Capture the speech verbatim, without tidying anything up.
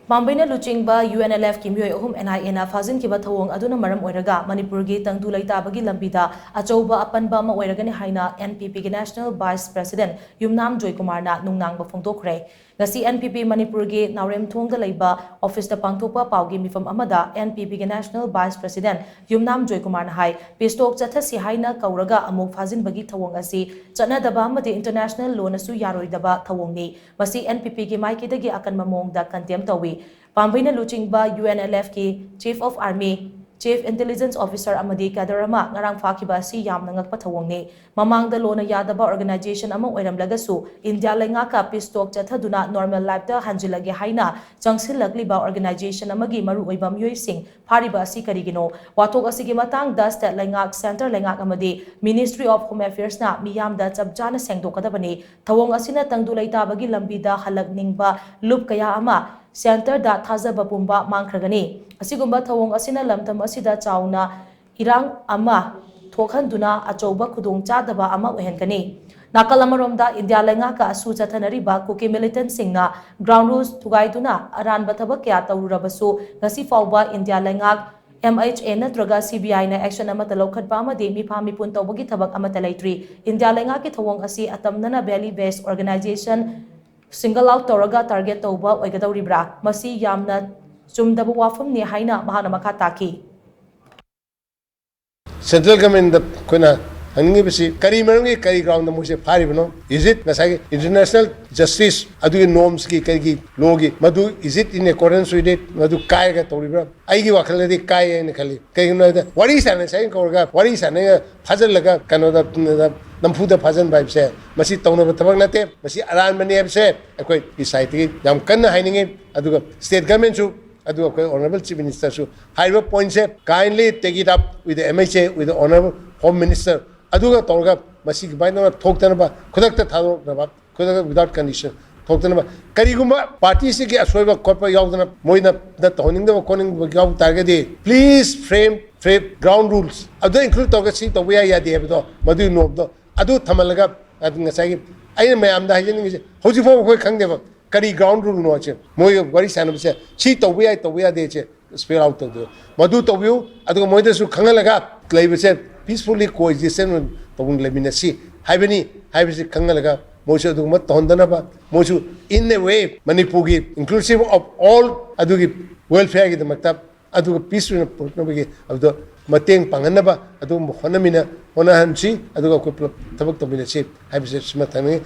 ꯄꯥꯝꯕꯩꯅ ꯂꯨꯆꯤꯡꯕ UNLFꯀꯤ ꯃꯤꯑꯣꯏ ꯑꯍꯨꯝ NIAꯅ ꯐꯥꯖꯤꯟꯈꯤꯕ ꯊꯧꯑꯣꯡ ꯑꯗꯨꯅ ꯃꯔꯝ ꯑꯣꯏꯔꯒ ꯃꯅꯤꯄꯨꯔꯒꯤ ꯇꯪꯗꯨ ꯂꯩꯇꯥꯕꯒꯤ ꯂꯝꯕꯤꯗ ꯑꯆꯧꯕ ꯑꯄꯟꯕ ꯑꯃ ꯑꯣꯏꯔꯒꯅꯤ ꯍꯥꯏꯅ NPPꯒꯤ National Vice President ꯌꯨꯝꯅꯥꯝ ꯖꯣꯏꯀꯨꯃꯥꯔꯅ ꯅꯨꯡꯅꯥꯡꯕ ꯐꯣꯡꯗꯣꯛꯈ꯭ꯔꯦ꯫ ꯉꯁꯤ NPP ꯃꯅꯤꯄꯨꯔꯒꯤ ꯅꯥꯎꯔꯦꯝꯊꯣꯡꯗ ꯂꯩꯕ ꯑꯣꯐꯤꯁꯇ ꯄꯥꯡꯊꯣꯛꯄ ꯄꯥꯎꯒꯤ ꯃꯤꯐꯝ ꯑꯃꯗ NPPꯒꯤ National Vice President ꯌꯨꯝꯅꯥꯝ ꯖꯣꯏꯀꯨꯃꯥꯔꯅ ꯍꯥꯏ, peace talk ꯆꯠꯊꯁꯤ ꯍꯥꯏꯅ ꯀꯧꯔꯒ ꯑꯃꯨꯛ ꯐꯥꯖꯤꯟꯕꯒꯤ ꯊꯧꯑꯣꯡ ꯑꯁꯤ ꯆꯠꯅꯗꯕ ꯑꯃꯗꯤ international lawꯅꯁꯨ ꯌꯥꯔꯣꯏꯗꯕ ꯊꯧꯑꯣꯡꯅꯤ꯫ ꯃꯁꯤ NPPꯒꯤ ꯃꯥꯏꯀꯩꯗꯒꯤ ꯑꯀꯟꯕ ꯃꯑꯣꯡꯗ condemn ꯇꯧꯏ꯫ ꯄꯥꯝꯕꯩꯅ ꯂꯨꯆꯤꯡꯕ UNLFꯀꯤ Chief of Army, Chief Intelligence Officer ꯑꯃꯗꯤ cadre ꯑꯃ ꯉꯔꯥꯡ ꯐꯥꯈꯤꯕ ꯑꯁꯤ ꯌꯥꯝꯅ ꯉꯛꯄ ꯊꯧꯑꯣꯡꯅꯤ꯫ ꯃꯃꯥꯡꯗ ꯂꯣꯅ ꯌꯥꯗꯕ organization ꯑꯃ ꯑꯣꯏꯔꯝꯂꯒꯁꯨ ꯏꯟꯗꯤꯌꯥ ꯂꯩꯉꯥꯛꯀ peace talk ꯆꯠꯊꯗꯨꯅ normal lifeꯇ ꯍꯟꯖꯤꯜꯂꯒꯦ ꯍꯥꯏꯅ ꯆꯪꯁꯤꯜꯂꯛꯂꯤꯕ organization ꯑꯃꯒꯤ ꯃꯔꯨꯑꯣꯏꯕ ꯃꯤꯑꯣꯏꯁꯤꯡ ꯐꯥꯔꯤꯕ ꯑꯁꯤ ꯀꯔꯤꯒꯤꯅꯣ? ꯋꯥꯊꯣꯛ ꯑꯁꯤꯒꯤ ꯃꯇꯥꯡꯗ state ꯂꯩꯉꯥꯛ, centre ꯂꯩꯉꯥꯛ ꯑꯃꯗꯤ Ministry of Home Affairsꯅ ꯃꯤꯌꯥꯝꯗ ꯆꯞ ꯆꯥꯅ ꯁꯦꯡꯗꯣꯛꯀꯗꯕꯅꯤ꯫ ꯊꯧꯑꯣꯡ ꯑꯁꯤꯅ ꯇꯪꯗꯨ ꯂꯩꯇꯥꯕꯒꯤ ꯂꯝꯕꯤꯗ ꯍꯜꯂꯛꯅꯤꯡꯕ ꯂꯨꯞ ꯀꯌꯥ ꯑꯃ centreꯗ ꯊꯥꯖꯕ ꯄꯨꯝꯕ ꯃꯥꯡꯈ꯭ꯔꯒꯅꯤ꯫ ꯑꯁꯤꯒꯨꯝꯕ ꯊꯧꯑꯣꯡ ꯑꯁꯤꯅ ꯂꯝꯗꯝ ꯑꯁꯤꯗ ꯆꯥꯎꯅ ꯏꯔꯥꯡ ꯑꯃ ꯊꯣꯛꯍꯟꯗꯨꯅ ꯑꯆꯧꯕ ꯈꯨꯗꯣꯡꯆꯥꯗꯕ ꯑꯃ ꯑꯣꯏꯍꯟꯒꯅꯤ꯫ ꯅꯥꯀꯜ ꯑꯃꯔꯣꯝꯗ ꯏꯟꯗꯤꯌꯥ ꯂꯩꯉꯥꯛꯀ ꯑꯁꯨ ꯆꯠꯊꯅꯔꯤꯕ ꯀꯨꯀꯤ militantꯁꯤꯡꯅ ground rules ꯊꯨꯒꯥꯏꯗꯨꯅ ꯑꯔꯥꯟꯕ ꯊꯕꯛ ꯀꯌꯥ ꯇꯧꯔꯨꯔꯕꯁꯨ ꯉꯁꯤ ꯐꯥꯎꯕ ꯏꯟꯗꯤꯌꯥ ꯂꯩꯉꯥꯛ, MHA ꯅꯠꯇ꯭ꯔꯒ CBIꯅ action ꯑꯃꯠꯇ ꯂꯧꯈꯠꯄ ꯑꯃꯗꯤ ꯃꯤꯐꯥ ꯃꯤꯄꯨꯟ ꯇꯧꯕꯒꯤ ꯊꯕꯛ ꯑꯃꯠꯇ ꯂꯩꯇ꯭ꯔꯤ꯫ ꯏꯟꯗꯤꯌꯥ ꯂꯩꯉꯥꯛꯀꯤ ꯊꯧꯑꯣꯡ ꯑꯁꯤ ꯑꯇꯝꯅꯅ valley based organization single out ꯇꯧꯔꯒ target ꯇꯧꯕ ꯑꯣꯏꯒꯗꯧꯔꯤꯕ꯭ꯔꯥ? ꯃꯁꯤ ꯌꯥꯝꯅ ꯆꯨꯝꯗꯕ ꯋꯥꯐꯝꯅꯤ ꯍꯥꯏꯅ ꯃꯍꯥꯛꯅ ꯃꯈꯥ ꯇꯥꯈꯤ꯫ Central Governmentꯗ ꯑꯩꯈꯣꯏꯅ ꯍꯪꯅꯤꯡꯉꯤꯕꯁꯤ ꯀꯔꯤ ꯃꯔꯝꯒꯤ, ꯀꯔꯤ groundꯗ ꯃꯣꯏꯁꯦ ꯐꯥꯔꯤꯕꯅꯣ? Is it ꯉꯁꯥꯏꯒꯤ international justice ꯑꯗꯨꯒꯤ normsꯀꯤ, ꯀꯔꯤꯒꯤ, lawꯒꯤ, ꯃꯗꯨ is it in accordance with it? ꯃꯗꯨ ꯀꯥꯏꯔꯒ ꯇꯧꯔꯤꯕ꯭ꯔꯥ? ꯑꯩꯒꯤ ꯋꯥꯈꯜꯗꯗꯤ ꯀꯥꯏ ꯍꯥꯏꯅ ꯈꯜꯂꯤ꯫ ꯀꯩꯒꯤꯅꯣ ꯍꯥꯏꯕꯗ ꯋꯥꯔꯤ ꯁꯥꯟꯅꯁꯦ ꯍꯥꯏꯅ ꯀꯧꯔꯒ ꯋꯥꯔꯤ ꯁꯥꯟꯅꯒ ꯐꯥꯖꯤꯜꯂꯒ ꯀꯩꯅꯣꯗ ꯅꯝꯐꯨꯗ ꯐꯥꯖꯤꯟꯕ ꯍꯥꯏꯕꯁꯦ ꯃꯁꯤ ꯇꯧꯅꯕ ꯊꯕꯛ ꯅꯠꯇꯦ꯫ ꯃꯁꯤ ꯑꯔꯥꯟꯕꯅꯤ ꯍꯥꯏꯕꯁꯦ ꯑꯩꯈꯣꯏꯒꯤ sideꯇꯒꯤ ꯌꯥꯝ ꯀꯟꯅ ꯍꯥꯏꯅꯤꯡꯉꯤ꯫ ꯑꯗꯨꯒ state governmentꯁꯨ, ꯑꯗꯨꯒ ꯑꯩꯈꯣꯏ Honourable Chief Ministerꯁꯨ ꯍꯥꯏꯔꯤꯕ pointꯁꯦ kindly take it up with the MHA, with the Honourable Home Minister, ꯑꯗꯨꯒ ꯇꯧꯔꯒ ꯃꯁꯤ ꯀꯃꯥꯏꯅ ꯇꯧꯔꯒ ꯊꯣꯛꯇꯅꯕ, ꯈꯨꯗꯛꯇ ꯊꯥꯗꯣꯛꯅꯕ, ꯈꯨꯗꯛꯇ without condition ꯊꯣꯛꯇꯅꯕ꯫ ꯀꯔꯤꯒꯨꯝꯕ partyꯁꯤꯒꯤ ꯑꯁꯣꯏꯕ ꯈꯣꯠꯄ ꯌꯥꯎꯗꯅ ꯃꯣꯏꯅ ꯇꯧꯍꯟꯅꯤꯡꯗꯕ ꯈꯣꯠꯅꯤꯡꯗꯕ ꯌꯥꯎ ꯇꯥꯔꯒꯗꯤ please frame, frame ground rules ꯑꯗꯨꯗ include ꯇꯧꯔꯒ ꯁꯤ ꯇꯧꯕ ꯌꯥꯏ ꯌꯥꯗꯦ ꯍꯥꯏꯕꯗꯣ, ꯃꯗꯨꯒꯤ normꯗꯣ ꯑꯗꯨ ꯊꯝꯍꯜꯂꯒ, ꯑꯗꯨ ꯉꯁꯥꯏꯒꯤ ꯑꯩꯅ ꯃꯌꯥꯝꯗ ꯍꯥꯏꯖꯅꯤꯡꯉꯤꯁꯦ, ꯍꯧꯖꯤꯛꯐꯥꯎ ꯑꯩꯈꯣꯏ ꯈꯪꯗꯦꯕ꯫ ꯀꯔꯤ ꯒ꯭ꯔꯥꯎꯟ ꯔꯨꯜꯅꯣ ꯍꯥꯏꯁꯦ, ꯃꯣꯏꯒ ꯋꯥꯔꯤ ꯁꯥꯟꯅꯕꯁꯦ ꯁꯤ ꯇꯧꯕ ꯌꯥꯏ, ꯇꯧꯕ ꯌꯥꯗꯦ ꯁꯦ ꯁ꯭ꯄꯦꯜ ꯑꯥꯎꯠ ꯇꯧꯗꯣꯏ, ꯃꯗꯨ ꯇꯧꯕꯤꯌꯨ꯫ ꯑꯗꯨꯒ ꯃꯣꯏꯗꯁꯨ ꯈꯪꯍꯜꯂꯒ ꯂꯩꯕꯁꯦ ꯄꯤꯁꯐꯨꯜꯂꯤ ꯀꯣ ꯑꯦꯛꯖꯤꯁꯇꯦꯟꯁ ꯑꯣꯏꯅ ꯇꯧꯅ ꯂꯩꯃꯤꯟꯅꯁꯤ ꯍꯥꯏꯕꯅꯤ ꯍꯥꯏꯕꯁꯤ ꯈꯪꯍꯜꯂꯒ ꯃꯣꯏꯁꯨ ꯑꯗꯨꯒꯨꯝꯕ ꯇꯧꯍꯟꯗꯅꯕ, ꯃꯣꯏꯁꯨ in a way ꯃꯅꯤꯄꯨꯔꯒꯤ inclusive of all ꯑꯗꯨꯒꯤ ꯋꯦꯜꯐꯤꯌꯔꯒꯤꯗꯃꯛꯇ ꯑꯗꯨꯒ ꯄꯤꯁ ꯑꯣꯏꯅ ꯄꯨꯔꯛꯅꯕꯒꯤ ꯑꯗꯨꯗ ꯃꯇꯦꯡ ꯄꯥꯡꯍꯟꯅꯕ ꯑꯗꯨꯒꯨꯝꯕ ꯍꯣꯠꯅꯃꯤꯟꯅ ꯍꯣꯠꯅꯍꯟꯁꯤ꯫ ꯑꯗꯨꯒ ꯑꯩꯈꯣꯏ ꯄꯨꯂꯞ ꯊꯕꯛ ꯇꯧꯃꯤꯟꯅꯁꯤ ꯍꯥꯏꯕꯁꯦ ꯁꯤꯃ ꯊꯝꯅꯤꯡꯉꯤ꯫